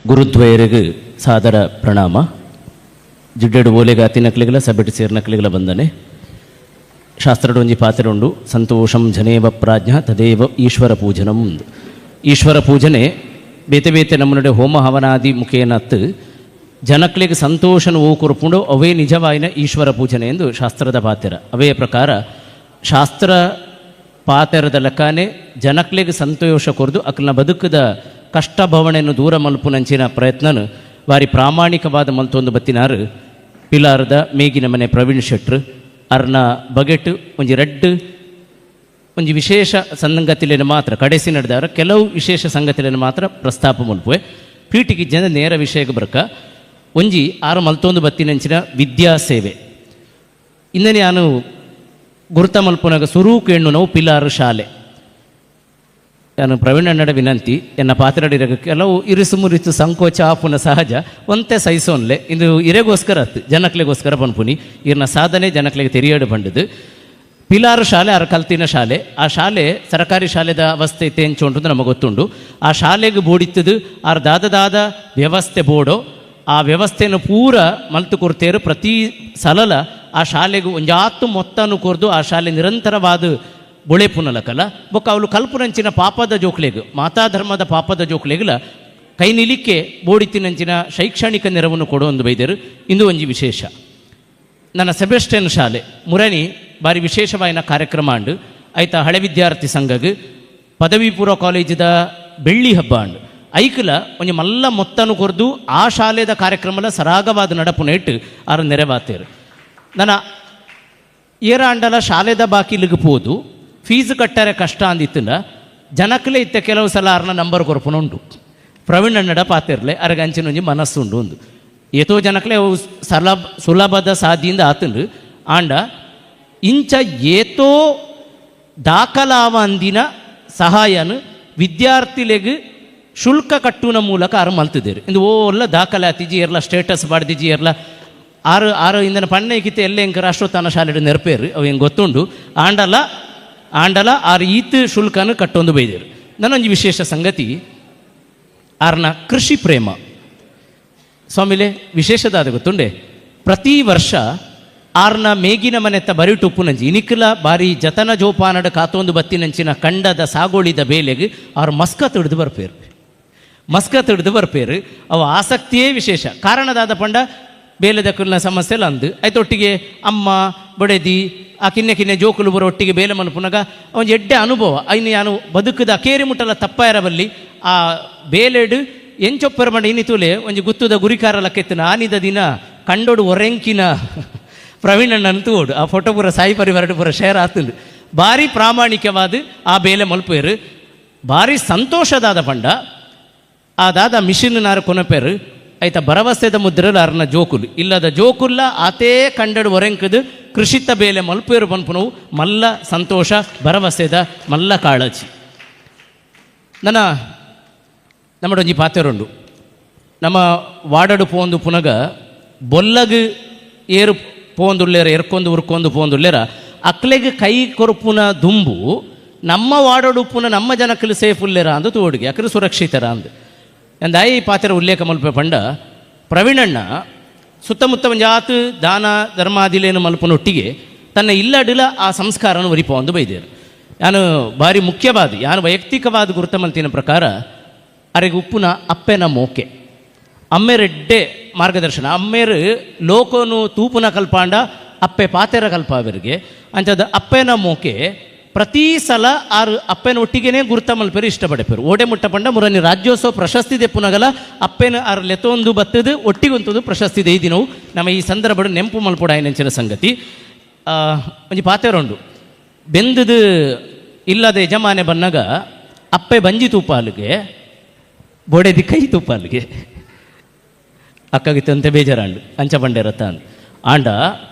ಗುರುದ್ವಯರಿಗೆ ಸಾದರ ಪ್ರಣಾಮ. ಜಿಡ್ಡೆಡು ಓಲೆಗ ಅತಿನಕ್ಲಿಗಲ ಸಬೆಟ್ ಸೇರ್ನಕ್ಲಿಗಲ ಬಂದನೆ. ಶಾಸ್ತ್ರಡೊಂಜಿ ಪಾತ್ರೆ ಸಂತೋಷಂ ಜನೇವ ಪ್ರಾಜ್ಞ ತದೇವ ಈಶ್ವರ ಪೂಜನಂ. ಈಶ್ವರ ಪೂಜನೆ ಬೇತೆ ಬೇತೆ ನಮ್ಮನುಡೆ ಹೋಮ ಹವನಾದಿ ಮುಖೇನತ್ತು ಜನಕ್ಲಿಗೆ ಸಂತೋಷನ ಓ ಕೊರ್ಪುಂಡು, ಅವೇ ನಿಜವಾಯಿನ ಈಶ್ವರ ಪೂಜನೆ ಎಂದು ಶಾಸ್ತ್ರದ ಪಾತೆರ. ಅವೇ ಪ್ರಕಾರ ಶಾಸ್ತ್ರ ಪಾತೆರದ ಲೆಕ್ಕನೆ ಜನಕ್ಲಿಗೆ ಸಂತೋಷ ಕೊರ್ದು ಅಕ್ಲನ ಬದುಕದ ಕಷ್ಟ ಭವಣೆಯನ್ನು ದೂರ ಮಲ್ಪುನಂಚಿನ ಪ್ರಯತ್ನನು ಬಾರಿ ಪ್ರಾಮಾಣಿಕವಾದ ಮಲ್ತೊಂದು ಬತ್ತಿನಾರು ಪಿಲಾರದ ಮೇಗಿನ ಮನೆ ಪ್ರವೀಣ್ ಶೆಟ್ರು. ಅರ್ನ ಬಗೆಟ್ ಒಂಜಿ ರೆಡ್ ಒಂಜಿ ವಿಶೇಷ ಸಂಗತಿಲೇನು ಮಾತ್ರ ಕಡೆಸಿ ನಡೆದಾರ, ಕೆಲವು ವಿಶೇಷ ಸಂಗತಿಲೇನು ಮಾತ್ರ ಪ್ರಸ್ತಾಪ ಮಲ್ಪುವೆ. ಪೀಟಿಗೆ ಜನ ನೇರ ವಿಷಯಕ್ಕೆ ಬರ್ಕ. ಒಂಜಿ ಆರು ಮಲ್ತೊಂದು ಬತ್ತಿನಂಚಿನ ವಿದ್ಯಾಸೇವೆ. ಇಂದನೆ ನಾನು ಗುರುತ ಮಲ್ಪುನಾಗ ಸುರೂಕು ಹೆಣ್ಣು ನಾವು ಪಿಲಾರು ಶಾಲೆ. ನಾನು ಪ್ರವೀಣ್ ಅಣ್ಣಡ ವಿನಂತಿ, ಎನ್ನ ಪಾತ್ರಡಿರಗ ಕೆಲವು ಇರಿಸು ಮುರಿಸು ಸಂಕೋಚ ಆಪುನ ಸಹಜ, ಒಂತೆ ಸೈಸೋನ್ಲೆ. ಇದು ಇರೆಗೋಸ್ಕರ ಅತ್ತು ಜನಕ್ಲೆಗೋಸ್ಕರ ಪನ್ಪುನಿ. ಇರ್ನ ಸಾಧನೆ ಜನಕ್ಲೆಗೆ ತೆರಿಯಡು ಬಂಡದು. ಪಿಲಾರು ಶಾಲೆ ಅರ ಕಲ್ತಿನ ಶಾಲೆ. ಆ ಶಾಲೆ ಸರಕಾರಿ ಶಾಲೆದ ಅವಸ್ಥೆ ಇತ್ತೆ ಉಂಟು ನಮಗೆ ಗೊತ್ತುಂಡು. ಆ ಶಾಲೆಗೆ ಬೋಡಿತ್ತದು ಆರ್ ದಾದ ದಾದ ವ್ಯವಸ್ಥೆ ಬೋಡೋ ಆ ವ್ಯವಸ್ಥೆಯನ್ನು ಪೂರ ಮಲ್ತು ಕೊಡ್ತೇರು. ಪ್ರತಿ ಸಲಲ ಆ ಶಾಲೆಗೆ ಒಂಜಾತು ಮೊತ್ತನು ಕೊರ್ದು ಆ ಶಾಲೆ ನಿರಂತರವಾದ ಬೊಳೆಪುನಲಕಲ ಬೊಕ್ಕ ಅವಳು ಕಲ್ಪುನಂಚಿನ ಪಾಪದ ಜೋಕ್ಲೆಗ್, ಮಾತಾ ಧರ್ಮದ ಪಾಪದ ಜೋಕ್ಲೆಗ್ಲ ಕೈ ನಿಲಿಕ್ಕೆ ಬೋಡಿತಿನಂಚಿನ ಶೈಕ್ಷಣಿಕ ನೆರವನ್ನು ಕೊಡುವ ಒಂದು ಬೈದರು. ಇಂದು ಒಂಜಿ ವಿಶೇಷ. ನನ್ನ ಸೆಬೆಸ್ಟಿಯನ್ ಶಾಲೆ ಮುರಣಿ ಬಾರಿ ವಿಶೇಷವಾಯಿನ ಕಾರ್ಯಕ್ರಮ ಅಂಡು. ಆಯ್ತಾ, ಹಳೆ ವಿದ್ಯಾರ್ಥಿ ಸಂಘಗ್ ಪದವಿ ಪೂರ್ವ ಕಾಲೇಜಿದ ಬೆಳ್ಳಿ ಹಬ್ಬ ಅಂಡು. ಐಕಲ ಒಂಜಿ ಮಲ್ಲ ಮೊತ್ತನು ಕೊರ್ದು ಆ ಶಾಲೆದ ಕಾರ್ಯಕ್ರಮಲ ಸರಾಗವಾದ ನಡಪುನ ಇಟ್ಟು ಆರು ನೆರವಾತೇರು. ನನ್ನ ಏರಾಂಡಲ ಶಾಲೆದ ಬಾಕಿಲಿಗೆ ಪೋದು ಫೀಸ್ ಕಟ್ಟರೆ ಕಷ್ಟ ಅಂದಿತ್ತಂಡ ಜನಕ್ಲೆ ಇತ್ತ ಕೆಲವು ಸಲ ಅರ್ನ ನಂಬರ್ ಕೊರ್ಪುನ ಉಂಟು. ಪ್ರವೀಣ್ ಅಣ್ಣಡ ಪಾತಿರ್ಲೆ, ಅರಗ ಅಂಚಿನ ಒಂಜಿ ಮನಸ್ಸುಂಡು ಒಂದು. ಏತೋ ಜನಕ್ಲೆ ಅವು ಸುಲಭದ ಸಾದಿಯಿಂದ ಆತುಂಡು. ಆಂಡ ಇಂಚ ಏತೋ ದಾಖಲಾವಂದಿನ ಸಹಾಯನು ವಿದ್ಯಾರ್ಥಿಲೆಗ್ ಶುಲ್ಕ ಕಟ್ಟುನ ಮೂಲಕ ಆರು ಮಲ್ತಿದ್ದೇರು. ಇಂದು ಓಲ್ಲ ದಾಖಲಾತಿಜಿ ಎರ್ಲ ಸ್ಟೇಟಸ್ ಬಾಡ್ದಿಜಿ ಎರ್ಲ ಆರು ಆರು ಇಂದನ ಪಣ್ಣೆಗಿತ್ತೆ ಎಲ್ಲ ಎಂಕ ರಾಷ್ಟ್ರೋತ್ಥಾನ ಶಾಲೆಡ್ ನೆರಪೇರು, ಅವು ಹೆಂಗೆ ಗೊತ್ತುಂಡು. ಆಂಡಲ ಆಂಡಲ ಆರು ಈತ್ ಶುಲ್ಕನ ಕಟ್ಟೊಂದು ಬೈದೇರು. ನನ್ನೊಂದು ವಿಶೇಷ ಸಂಗತಿ ಆರ್ನ ಕೃಷಿ ಪ್ರೇಮ ಸ್ವಾಮಿಲೆ ವಿಶೇಷದಾದ ಗೊತ್ತುಂಡೆ. ಪ್ರತಿ ವರ್ಷ ಆರ್ನ ಮೇಗಿನ ಮನೆತ್ತ ಬರಿಟುಪ್ಪುನಂಜಿ ಇನಿಕ್ಲ ಬಾರಿ ಜತನ ಜೋಪಾನಡ ಕಾತೊಂದು ಬತ್ತಿನಂಚಿನ ಕಂಡದ ಸಾಗೋಳಿದ ಬೇಲೆಗ್ ಆರು ಮಸ್ಕತ್ ಹಿಡಿದು ಬರ್ಪೇರು, ಮಸ್ಕತ್ ಹಿಡಿದು ಬರ್ಪೇರು. ಅವು ಆಸಕ್ತಿಯೇ ವಿಶೇಷ. ಕಾರಣದಾದ ಪಂಡ ಬೇಲೆದ ಕುಲ್ನ ಸಮಸ್ಯೆ ಅಂದು ಆಯ್ತು. ಒಟ್ಟಿಗೆ ಅಮ್ಮ ಬೊಡೆದಿ ಆ ಕಿನ್ನೆ ಕಿನ್ನೆ ಜೋಕುಲು ಬರೋ ಒಟ್ಟಿಗೆ ಬೇಲೆ ಮನ್ಪುನಗ ಅವನ್ ಎಡ್ಡೆ ಅನುಭವ. ಐನು ಯಾನು ಬದುಕದ ಕೇರಿ ಮುಟ್ಟಲ ತಪ್ಪಾಯರಬಲ್ಲಿ. ಆ ಬೇಲೆಡು ಎಂಚೊಪ್ಪರ ಮಂಡ ಇನ್ನಿ ತೂಲೆ ಒಂಜಿ ಗುತ್ತುದ ಗುರಿಕಾರ ಲಕ್ಕೆತ್ತಿನ ಆನಿದ ದಿನ ಕಂಡೋಡು ಒರೆಂಕಿನ ಪ್ರವೀಣಣ್ಣನ ತೂಡು. ಆ ಫೋಟೋ ಪೂರ ಸಾಯಿ ಪರಿವಾರ ಪೂರ ಶೇರ್ ಆತುಂಡು. ಭಾರಿ ಪ್ರಾಮಾಣಿಕವಾದ ಆ ಬೇಲೆ ಮಲ್ಪೇರು. ಭಾರಿ ಸಂತೋಷದಾದ ಪಂಡ ಆ ದಾದ ಮಿಷಿನ್ ನಾರು ಕೊನಪೇರು ಐತ ಭರವಸೆದ ಮುದ್ರಲು ಅರ್ನ ಜೋಕುಲು ಇಲ್ಲದ ಜೋಕುಲ್ಲ ಆತೇ ಕಂಡಡು ಒರೆಂಕದು ಕೃಷಿತ ಬೇಲೆ ಮಲ್ಪೇರು ಪನ್ಪುನವು ಮಲ್ಲ ಸಂತೋಷ, ಭರವಸೆದ ಮಲ್ಲ ಕಾಳಜಿ. ನನ್ನ ನಮ್ಮಡೊಂಜಿ ಪಾತೆರುಂಡು. ನಮ್ಮ ವಾಡಡು ಪೋಂದು ಪುನಗ ಬೊಲ್ಲಗ್ ಏರು ಪೋಂದುಲ್ಲೇರ, ಎರ್ಕೊಂದು ಉರ್ಕೊಂದು ಪೋಂದುಲ್ಲೇರ ಅಕ್ಲೆಗ್ ಕೈ ಕೊರ್ಪುನ ದುಂಬು ನಮ್ಮ ವಾಡಡು ಪುನ ನಮ್ಮ ಜನಕ್ಕಲು ಸೇಫ್ ಉಲ್ಲೇರ ಅಂದು ತೋಡಿಗೆ ಅಕ್ಲು ಸುರಕ್ಷಿತರ ಅಂದು. ಎಂದಾಯಿ ಈ ಪಾತ್ರ ಉಲ್ಲೇಖ ಮಲ್ಪೆ ಪಂಡ ಪ್ರವೀಣಣ್ಣ ಸುತ್ತಮುತ್ತ ಒಂಜಾತು ದಾನ ಧರ್ಮಾದಿಲೇನು ಮಲ್ಪನೊಟ್ಟಿಗೆ ತನ್ನ ಇಲ್ಲಡಿಲ ಆ ಸಂಸ್ಕಾರನ ಒರಿಪ ಒಂದು ಬೈದೇರು. ನಾನು ಭಾರಿ ಮುಖ್ಯವಾದ ಯಾನು ವೈಯಕ್ತಿಕವಾದ ಗುರುತ ಮಲ್ತಿನ ಪ್ರಕಾರ ಅರೆಗೆ ಉಪ್ಪುನ ಅಪ್ಪೆನ ಮೋಕೆ, ಅಮ್ಮೆರೆಡ್ಡೆ ಮಾರ್ಗದರ್ಶನ. ಅಮ್ಮೇರು ಲೋಕೋನು ತೂಪುನ ಕಲ್ಪಾಂಡ ಅಪ್ಪೆ ಪಾತೆರ ಕಲ್ಪಾವರಿಗೆ. ಅಂಚದ ಅಪ್ಪೆನ ಮೋಕೆ ಪ್ರತಿ ಸಲ ಆರು ಅಪ್ಪೆನ ಒಟ್ಟಿಗೆನೇ ಗುರ್ತ ಮಲ್ಪೇರು ಇಷ್ಟಪಡೆಪೇರು. ಓಡೆ ಮುಟ್ಟ ಪಂಡ ಮುರನಿ ರಾಜ್ಯೋತ್ಸವ ಪ್ರಶಸ್ತಿ ದೆಪ್ಪುನಗಲ ಅಪ್ಪೆನ ಆರು ಲೆತ್ತೊಂದು ಬತ್ತದು ಒಟ್ಟಿಗೊಂತದು ಪ್ರಶಸ್ತಿ ದಿನವು ನಮ್ಮ ಈ ಸಂದರ್ಭಡು ನೆಂಪು ಮಲ್ಪೊಡ ನೆಂಚಿನ ಸಂಗತಿ. ಒಂಜಿ ಪಾತೆರುಂಡು, ಬೆಂದದು ಇಲ್ಲದ ಯಜಮಾನೆ ಬನ್ನಗ ಅಪ್ಪೆ ಬಂಜಿ ತೂಪಾಲಿಗೆ, ಬೋಡೆದಿ ಕೈ ತೂಪಾಲಿಗೆ. ಅಕ್ಕಗಿತ್ತಂತೆ ಬೇಜಾರಾಂಡು ಅಂಚ ಬಂಡೇರತ್ತ ಅಂದ್. ಆಂಡ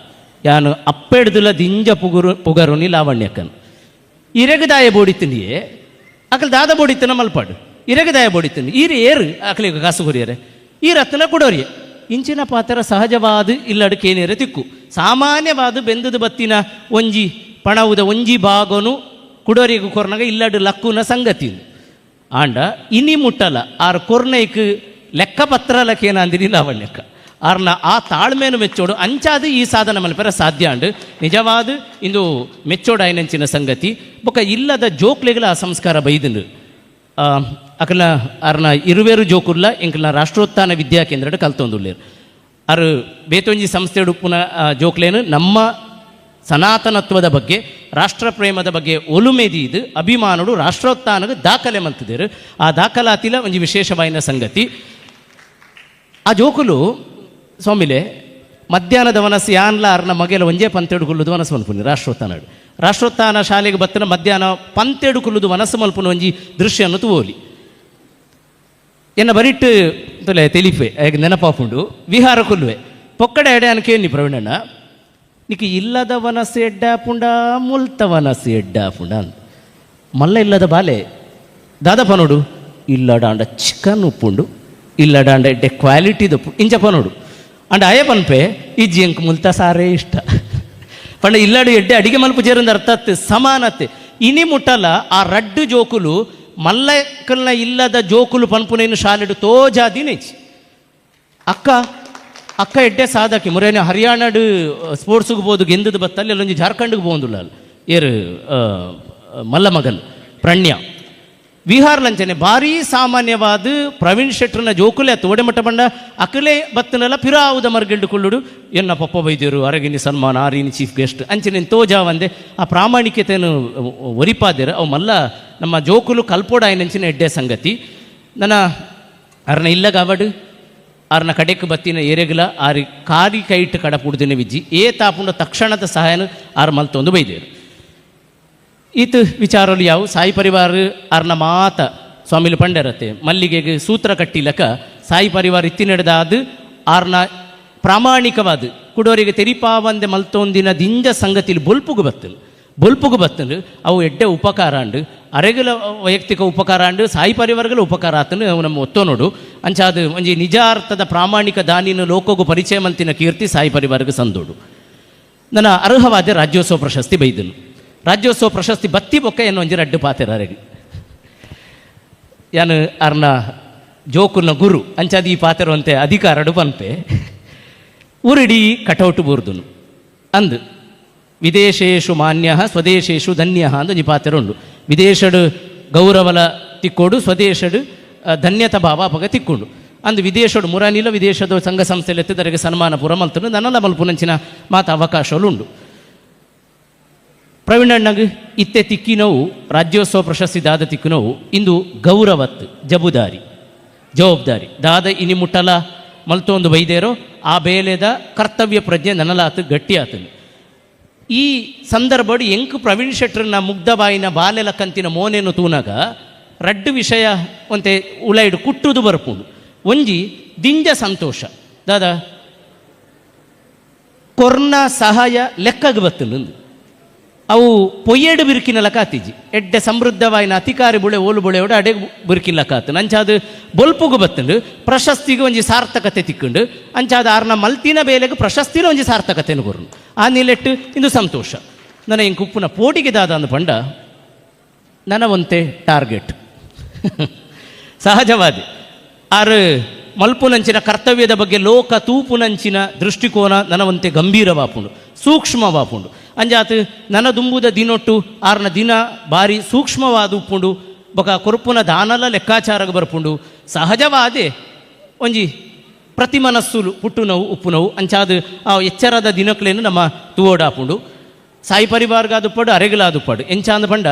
ಯಾನು ಅಪ್ಪೆಡ್ದುಲ ದಿಂಜ ಪುಗುರು ಪುಗರುನಿ ಲಾವಣ್ಯಕ್ಕನ್. ಇರೆಗದಾಯ ಬೋಡಿತ್ತಿನಿಯೇ ಅಕಲ್ ದಾದ ಬೋಡಿತ್ತನ ಮಲ್ಪಾಡು ಇರೆಗದಾಯ ಬೋಡಿತ್ತಿನಿ ಈರು ಏರು ಅಕಲಿಗೆ ಕಾಸು ಕೊರಿಯರೆ ಈ ರತ್ನ ಕೊಡೋರಿಯೆ. ಇಂಚಿನ ಪಾತ್ರ ಸಹಜವಾದ ಇಲ್ಲಡು ಕೇನೇರ ತಿಕ್ಕು. ಸಾಮಾನ್ಯವಾದ ಬೆಂದದ ಬತ್ತಿನ ಒಂಜಿ ಪಣವುದ ಒಂಜಿ ಭಾಗನು ಕುಡೋರಿಗೂ ಕೊರ್ನಗ ಇಲ್ಲಡು ಲಕ್ಕುನ ಸಂಗತಿ. ಆಂಡ ಇನಿ ಮುಟ್ಟಲ ಆರ್ ಕೊರ್ನೈಕ್ ಲೆಕ್ಕಪತ್ರ ಲಕ್ಕೇನಾಂದಿನಿ ಲಾವಣ್ಯಕ್ಕ ಆರ್ನ ಆ ತಾಳ್ಮೆನು ಮೆಚ್ಚೋಡು ಅಂಚಾದ ಈ ಸಾಧನೆ ಮಲ್ಪೆರ ಸಾಧ್ಯ ಅಂಡು ನಿಜವಾದ ಇಂದು ಮೆಚ್ಚೋಡು ಐನಂಚಿನ ಸಂಗತಿ. ಬೊಕ ಇಲ್ಲದ ಜೋಕ್ಲೆಗಳ ಆ ಸಂಸ್ಕಾರ ಬೈದಂಡು. ಅಕಲ್ನ ಅರ್ನ ಇರುವೇರು ಜೋಕುರ್ಲ ಎಂಕಲ್ನ ರಾಷ್ಟ್ರೋತ್ಥಾನ ವಿದ್ಯಾ ಕೇಂದ್ರ ಕಲ್ತೊಂದುಲ್ಲೇರು. ಅರು ಬೇತೊಂಜಿ ಸಂಸ್ಥೆ ಉಪ್ಪುನ ಜೋಕ್ಲೇನು ನಮ್ಮ ಸನಾತನತ್ವದ ಬಗ್ಗೆ, ರಾಷ್ಟ್ರ ಪ್ರೇಮದ ಬಗ್ಗೆ ಒಲುಮೆದೀದು ಅಭಿಮಾನುಡು ರಾಷ್ಟ್ರೋತ್ಥಾನಗ ದಾಖಲೆ ಮಂತಿದ್ದೇರು. ಆ ದಾಖಲಾತಿಲ ಒಂಜಿ ವಿಶೇಷವಾಯಿನ ಸಂಗತಿ. ಆ ಜೋಕುಲು ಸ್ವಾಮಿಲೆ ಮಧ್ಯಾಹ್ನದ ವನಸ್ಸು ಯಾನ್ಲ ಅರ್ನ ಮಗೆಲ ಒಂಜೇ ಪಂತೆಡು ಕುಲ್ಲುದು ವನಸ್ಸು ಮಲ್ಪುನಿ. ರಾಷ್ಟ್ರೋತ್ಥಾನ ರಾಷ್ಟ್ರೋತ್ಥಾನ ಶಾಲೆಗೆ ಬತ್ತಿನ ಮಧ್ಯಾಹ್ನ ಪಂತೆಡು ಕುಲ್ಲುದು ವನಸ್ಸು ಮಲ್ಪುನ ಒಂಜಿ ದೃಶ್ಯವನ್ನು ತೂವೋಲಿ. ಎನ್ನ ಬರಿಟ್ಟು ತುಲೆ ತೆಲಿಪೆ ಹೇಗೆ ನೆನಪಾಪುಂಡು. ವಿಹಾರ ಕುಲ್ಲುವೆ ಪೊಕ್ಕಡೆ ಎಡೆ ಅನ್ಕೇನಿ, ಪ್ರವೀಣಣ್ಣ, ನಿಕ್ ಇಲ್ಲದ ವನಸ್ಸು ಎಡ್ಡಾಪುಂಡ, ಮುಲ್ತ ವನಸ್ಸು ಎಡ್ಡಾಪುಂಡ ಅಂದ್. ಮಲ್ಲ ಇಲ್ಲದ ಬಾಲೆ ದಾದ ಪನೋಡು, ಇಲ್ಲಡಾಂಡ ಚಿಕನ್ ಉಪ್ಪುಂಡು, ಇಲ್ಲಡಾಂಡ ಎಡ್ಡೆ ಕ್ವಾಲಿಟಿದ ಇಂಚ ಪನೋಡು. ಅಂಡ ಅಯ ಪನ್ಪೆ, ಇಜ್ಜಿ, ಎಂಕ್ ಮುಲ್ತ ಸಾರೇ ಇಷ್ಟ. ಪಂಡ ಇಲ್ಲಡು ಎಡ್ಡೆ ಅಡಿಗೆ ಮಲ್ಪು ಜೇರಂದ ಅರ್ಥತ್ ಸಮಾನತೆ. ಇನಿ ಮುಟ್ಟಲ ಆ ರಡ್ಡು ಜೋಕುಲು ಮಲ್ಲಕಲ್ನ ಇಲ್ಲದ ಜೋಕುಲು ಪನ್ಪುನೇನು ಶಾಲೆಡು ತೋಜಾದಿ ನೆಚ್ಚಿ. ಅಕ್ಕ ಅಕ್ಕ ಎಡ್ಡೆ ಸಾಧಕಿ. ಮುರೇನೆ ಹರಿಯಾಣಡು ಸ್ಪೋರ್ಟ್ಸ್ಗೆ ಬೋದು ಗೆಂದದ ಬತ್ತಲ್ಲಿ ಅಲ್ಲೊಂಜಿ ಜಾರ್ಖಂಡ್ಗೆ ಪೋಂದುಲ್ಲ. ಏರು ಮಲ್ಲ ಮಗಲ್ ಪ್ರಣ್ಯ ವಿಹಾರ್ ಲಂಚನೆ ಭಾರೀ ಸಾಮಾನ್ಯವಾದ ಪ್ರವೀಣ್ ಶೆಟ್ಟರ್ನ ಜೋಕುಲೆ ತೋಡೆ ಮಟ್ಟ ಬಂಡ ಅಕಲೆ ಬತ್ತನೆಲ್ಲ ಪಿರಾವುದ ಮರ್ಗಿಲ್ಡು ಕುಳ್ಳುಡು ಎನ್ನ ಪಪ್ಪ ಬೈದ್ಯರು ಅರಗಿನಿ ಸನ್ಮಾನ ಆರಿನಿ ಚೀಫ್ ಗೆಸ್ಟ್ ಅಂಚನೆ ತೋಜಾವಂದೆ ಆ ಪ್ರಾಮಾಣಿಕತೆಯನ್ನು ಒರಿಪಾದಿರ. ಅವು ಮಲ್ಲ ನಮ್ಮ ಜೋಕುಲು ಕಲ್ಪೋಡ ನಂಚಿನ ಎಡ್ಡೆ ಸಂಗತಿ. ನನ್ನ ಅರ್ನ ಇಲ್ಲಗಾವಡು ಆರ್ನ ಕಡೆಕ್ ಬತ್ತಿನ ಎರೆಗಲ ಆರಿ ಕಾರಿ ಕೈಟ್ ಕಡಪುಡ್ದಿನ ವಿಜ್ಜಿ ಏ ತಾಪುಂಡ ತಕ್ಷಣದ ಸಹಾಯನ ಆರ್ ಮಲ್ತೊಂದು ಬೈದೇರು. ಈತ ವಿಚಾರಲು ಯಾವು ಸಾಯಿ ಪರಿವಾರ ಅರ್ನ ಮಾತ ಸ್ವಾಮಿಲು ಪಂಡರತೆ ಮಲ್ಲಿಗೆಗೆ ಸೂತ್ರ ಕಟ್ಟಿಲಕ ಸಾಯಿ ಪರಿವಾರ ಇತ್ತಿನಡೆದಾದ ಆರ್ನ ಪ್ರಾಮಾಣಿಕವಾದ ಕುಡೋರಿಗೆ ತೆರಿಪಾವಂದೆ ಮಲ್ತೊಂದಿನ ದಿಂಜ ಸಂಗತಿಲಿ ಬೊಲ್ಪುಗು ಬತ್ತಲು ಬೊಲ್ಪುಗು ಬತ್ತಲು. ಅವು ಎಡ್ಡೆ ಉಪಕಾರ ಅಂಡು ಅರೆಗಲ ವೈಯಕ್ತಿಕ ಉಪಕಾರ ಅಂಡು ಸಾಯಿ ಪರಿವಾರಗಳ ಉಪಕಾರ ಆತನು ಅವು ನಮ್ಮ ಒತ್ತೋನೋಡು. ಅಂಚಾದ ಒಂಜಿ ನಿಜಾರ್ಥದ ಪ್ರಾಮಾಣಿಕ ದಾನಿನ ಲೋಕಗು ಪರಿಚಯ ಮಂತಿನ ಕೀರ್ತಿ ಸಾಯಿ ಪರಿವಾರಕ್ಕೆ ಸಂದೋಡು. ನನ್ನ ಅರ್ಹವಾದ ರಾಜ್ಯೋತ್ಸವ ಪ್ರಶಸ್ತಿ ಬೈದನು. ರಾಜ್ಯೋತ್ಸವ ಪ್ರಶಸ್ತಿ ಬತ್ತಿ ಬೊಕ್ಕ ಎನ್ನು ಒಂಜಿ ರಡ್ಡು ಪಾತೆರ ಅರೆಗ್. ಯಾನು ಅರ್ನ ಜೋಕುನ ಗುರು, ಅಂಚಾದ ಈ ಪಾತೆರುವಂತೆ ಅಧಿಕಾರಡು ಪನ್ಪೆ. ಊರಿಡೀ ಕಟೌಟು ಬೂರ್ದುನು ಅಂದ್. ವಿದೇಶೇಶು ಮಾನ್ಯ ಸ್ವದೇಶೇಶು ಧನ್ಯ ಅಂದು ಒಂಜಿ ಪಾತೆರ ಉಂಡು. ವಿದೇಶಡು ಗೌರವಲ ತಿಕ್ಕೋಡು, ಸ್ವದೇಶಡು ಧನ್ಯತ ಭಾವ ಅಪಗ ತಿಕ್ಕೊಂಡು ಅಂದು. ವಿದೇಶಡು ಮುರಾನಿಲ ವಿದೇಶದ ಸಂಘ ಸಂಸ್ಥೆಯಲ್ಲಿ ಎತ್ತಿದರಿಗೆ ಸನ್ಮಾನ ಪೂರ ಮಲ್ತನು. ನನ್ನಲ್ಲ ಮಲ್ಪುನಂಚಿನ ಮಾತ ಅವಕಾಶಗಳು ಉಂಡು. ಪ್ರವೀಣಣ್ಣಗ್ ಇತ್ತೆ ತಿಕ್ಕಿನವು ರಾಜ್ಯೋತ್ಸವ ಪ್ರಶಸ್ತಿ ದಾದ ತಿಕ್ಕಿನವು ಇಂದು ಗೌರವತ್ ಜಬುದಾರಿ ಜವಾಬ್ದಾರಿ. ದಾದ ಇನಿ ಮುಟ್ಟಲ ಮಲ್ತೊಂದು ಬೈದೇರೋ ಆ ಬೇಲೆದ ಕರ್ತವ್ಯ ಪ್ರಜ್ಞೆ ನನಲಾತು ಗಟ್ಟಿ ಆತನು. ಈ ಸಂದರ್ಭಡು ಎಂಕ್ ಪ್ರವೀಣ್ ಶೆಟ್ಟರ್ನ ಮುಗ್ಧ ಬಾಯಿನ ಬಾಲೆಲ ಕಂತಿನ ಮೋನೆನು ತೂನಗ ರಡ್ಡು ವಿಷಯ ಒಂತೆ ಉಲೈಡು ಕುಟ್ಟುದು ಬರ್ಪುಂಡು. ಒಂಜಿ ದಿಂಜ ಸಂತೋಷ, ದಾದಾ ಕೊರ್ನ ಸಹಾಯ ಲೆಕ್ಕಗ್ ಬತ್ತುಂಡು. ಅವು ಪೊಯ್ಯೇಡು ಬಿರುಕಿನ ಲಕಾತಿಜಿ. ಎಡ್ಡೆ ಸಮೃದ್ಧವಾಯಿನ ಅಧಿಕಾರಿ ಬುಳೆ ಓಲು ಬುಳೆಯೋಡು ಅಡೆ ಬಿರುಕಿನ ಲಕಾತು. ಅಂಚಾದ ಬೊಲ್ಪುಗು ಬತ್ತುಂಡು, ಪ್ರಶಸ್ತಿಗೆ ಒಂಜಿ ಸಾರ್ಥಕತೆ ತಿಕ್ಕೊಂಡು. ಅಂಚಾದ ಆರ್ನ ಮಲ್ತಿನ ಬೇಲೆಗೆ ಪ್ರಶಸ್ತಿನ ಒಂಜಿ ಸಾರ್ಥಕತೆನು ಕೊರ್ನು. ಆ ನಿಲೆಟ್ಟು ಇಂದು ಸಂತೋಷ. ನನ್ನ ಇಂಕ್ ಉಪ್ಪುನ ಪೋಡಿಗೆ ದಾದ ಅಂದು ಪಂಡ, ನನ್ನ ಒಂತೆ ಟಾರ್ಗೆಟ್ ಸಹಜವಾದಿ ಆರು ಮಲ್ಪುನಂಚಿನ ಕರ್ತವ್ಯದ ಬಗ್ಗೆ ಲೋಕ ತೂಪುನಂಚಿನ ದೃಷ್ಟಿಕೋನ ನನವಂತೆ ಗಂಭೀರವಾಪುಂಡು, ಸೂಕ್ಷ್ಮವಾಪುಂಡು. ಅಂಜಾತ್ ನನ ದುಂಬುದ ದಿನೊಟ್ಟು ಆರ್ನ ದಿನ ಬಾರಿ ಸೂಕ್ಷ್ಮವಾದ ಉಪ್ಪುಂಡು. ಬೊಕ ಕೊರ್ಪುನ ದಾನಲ ಲೆಕ್ಕಾಚಾರಗ ಬರ್ಪುಂಡು. ಸಹಜವಾದೆ ಒಂಜಿ ಪ್ರತಿ ಮನಸ್ಸುಲು ಪುಟ್ಟು ನೋವು ಉಪ್ಪು ನೋವು. ಅಂಚಾದ ಆ ಎಚ್ಚರದ ದಿನಕ್ಲೇನು ನಮ್ಮ ತೂವೋಡಾಪುಂಡು. ಸಾಯಿ ಪರಿವಾರ್ಗಾದುಪ್ಪಡು, ಅರೆಗಲಾದುಪ್ಪಡು. ಎಂಚಾಂದ ಪಂಡ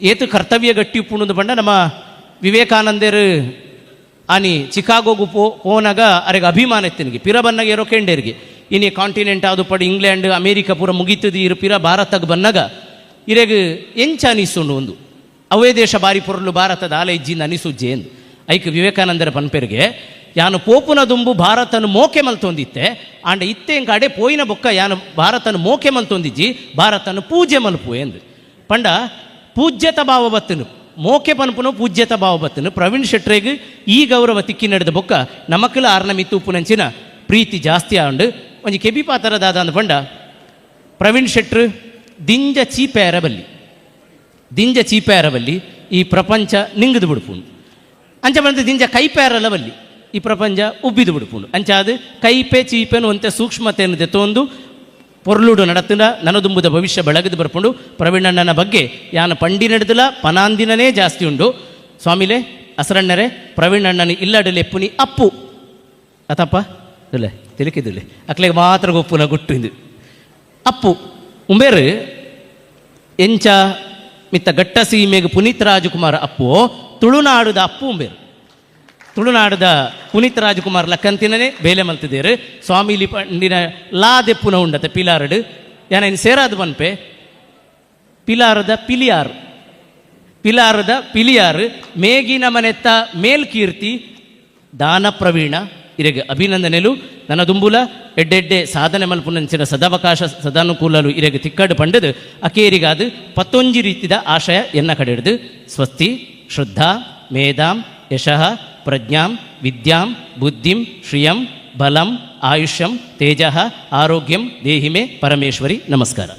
ಏತು ಕರ್ತವ್ಯ ಗಟ್ಟಿ ಉಪ್ಪುಂಡು ಪಂಡ, ನಮ್ಮ ವಿವೇಕಾನಂದರು ಆನಿ ಚಿಕಾಗೋಗು ಪೋನಾಗ ಅರೆಗೆ ಅಭಿಮಾನ ಇತ್ತನಿಗೆ. ಪಿರ ಬನ್ನಗ ಏರೋ ಕೆಂಡೇರಿಗೆ, ಇನಿ ಕಾಂಟಿನೆಂಟ್ ಆದುಪ್ಪಡು ಇಂಗ್ಲೆಂಡ್ ಅಮೇರಿಕ ಪೂರ ಮುಗಿತದಿ ಇರು ಪಿರ ಭಾರತಗ್ ಬನ್ನಗ ಇರೆಗ್ ಎಂಚ ಅನಿಸುಂಡು ಒಂದು ಅವೇ ದೇಶ ಬಾರಿ ಪೊರ್ಲು, ಭಾರತದ ಆಲೆ ಇಜ್ಜಿಂದ ಅನಿಸುಜ್ಜೆ ಎಂದು. ಐಕ್ ವಿವೇಕಾನಂದರ ಪನ್ಪೆರ್ಗೆ, ಯಾನು ಪೋಪುನ ದುಂಬು ಭಾರತನು ಮೋಕೆ ಮಲ್ತೊಂದಿತ್ತೆ, ಆಂಡ ಇತ್ತೆ ಎಂಕ ಅಡೆ ಪೋಯಿನ ಬೊಕ್ಕ ಯಾನು ಭಾರತನು ಮೋಕೆ ಮಲ್ತೊಂದಿಜ್ಜಿ, ಭಾರತನು ಪೂಜೆ ಮಲ್ಪು ಎಂದು. ಪಂಡ ಪೂಜ್ಯತ ಭಾವ ಬತ್ತನು, ಮೋಕೆ ಪನ್ಪುನು ಪೂಜ್ಯತ ಭಾವ ಬತ್ತನು. ಪ್ರವೀಣ್ ಶೆಟ್ರೆಗ್ ಈ ಗೌರವ ತಿಕ್ಕಿ ನಡೆದ ಬೊಕ್ಕ ನಮಕ್ಲ ಆರ್ನ ಮಿತ್ತೂಪುನಂಚಿನ ಪ್ರೀತಿ ಜಾಸ್ತಿ ಆಂಡು. ಒಂಜಿ ಕೆಬಿ ಪಾತ್ರದಾದ ಅಂದ್ ಪಂಡ, ಪ್ರವೀಣ್ ಶೆಟ್ರು ದಿಂಜ ಚೀಪೇರ ಬಲ್ಲಿ, ದಿಂಜ ಚೀಪೇರ ಬಲ್ಲಿ, ಈ ಪ್ರಪಂಚ ನಿಂಗದು ಬಿಡ್ಪುಂಡು. ಅಂಚ ಬಂದು ದಿಂಜ ಕೈಪೇರಲ ಬಲ್ಲಿ. ಈ ಪ್ರಪಂಚ ಉಬ್ಬಿದು ಬಿಡ್ಪುಂಡು. ಅಂಚಾದ್ ಕೈಪೆ ಚೀಪೆನ್ ಒಂತೆ ಸೂಕ್ಷ್ಮತೆಯನ್ನು ದೆತ್ತೊಂದು ಪೊರ್ಲುಡು ನಡತುಂಡ ನನದುಂಬುದ ಭವಿಷ್ಯ ಬೆಳಗದು ಬರ್ಪುಂಡು. ಪ್ರವೀಣಣ್ಣನ ಬಗ್ಗೆ ಯಾನ ಪಂಡಿನಡ್ದಲ ಪನಾಂದಿನನೇ ಜಾಸ್ತಿ ಉಂಡು. ಸ್ವಾಮಿಲೆ, ಅಸರಣ್ಣರೇ, ಪ್ರವೀಣಣ್ಣನ ಇಲ್ಲಡು ಲೆಪ್ಪುನಿ ಅಪ್ಪು ಅತಪ್ಪ ಇಲ್ಲ ತಿಳಿಕಿದಿಲ್ಲ, ಅಕ್ಲೆಗ್ ಮಾತ್ರ ಗೊಪ್ಪುನ ಗುಟ್ಟು ಇಂದು. ಅಪ್ಪು ಉಂಬೇರು ಎಂಚ ಮಿತ್ತ ಗಟ್ಟ ಸೀಮೆಗೆ ಪುನೀತ್ ರಾಜಕುಮಾರ್ ಅಪ್ಪು, ತುಳುನಾಡುದ ಅಪ್ಪು ಉಂಬೇರು. ತುಳುನಾಡದ ಪುನೀತ್ ರಾಜಕುಮಾರ್ ಲಕ್ಕಂತಿನನೇ ಬೇಲೆ ಮಲ್ತಿದ್ದೇರು. ಸ್ವಾಮಿಲಿ ಪಂಡಿನ ಲಾ ದೆಪ್ಪುನ ಉಂಡತೆ ಪಿಲಾರಡು ಯಾನ ಇನ್ ಸೇರಾದ ಪನ್ಪೆ. ಪಿಲಾರದ ಪಿಲಿಯಾರ್, ಪಿಲಾರದ ಪಿಲಿಯಾರ್, ಮೇಗಿನ ಮನೆತ್ತ ಮೇಲ್ಕೀರ್ತಿ ದಾನ ಪ್ರವೀಣ ಇರೆಗೆ ಅಭಿನಂದನೆಲು. ನನ್ನ ದುಂಬುಲ ಎಡ್ಡೆಡ್ಡೆ ಸಾಧನೆ ಮಲ್ಪುನಂಚಿನ ಸದಾವಕಾಶ ಸದಾನುಕೂಲಲು ಇರೆಗೆ ತಿಕ್ಕಡು ಪಂಡದು ಅಕೇರಿಗಾದು ಪತ್ತೊಂಜಿ ರೀತಿದ ಆಶಯ ಎನ್ನ ಕಡೆ ಹಿಡ್ದು ಸ್ವಸ್ತಿ. ಶ್ರದ್ಧಾ ಮೇಧಾಂ ಯಶಃ ಪ್ರಜ್ಞಾಂ ವಿದ್ಯಾಂ ಬುದ್ಧಿಂ ಶ್ರಿಯಂ ಬಲಂ ಆಯುಷ್ಯಂ ತೇಜಃ ಆರೋಗ್ಯಂ ದೇಹಿಮೆ ಪರಮೇಶ್ವರಿ. ನಮಸ್ಕಾರ.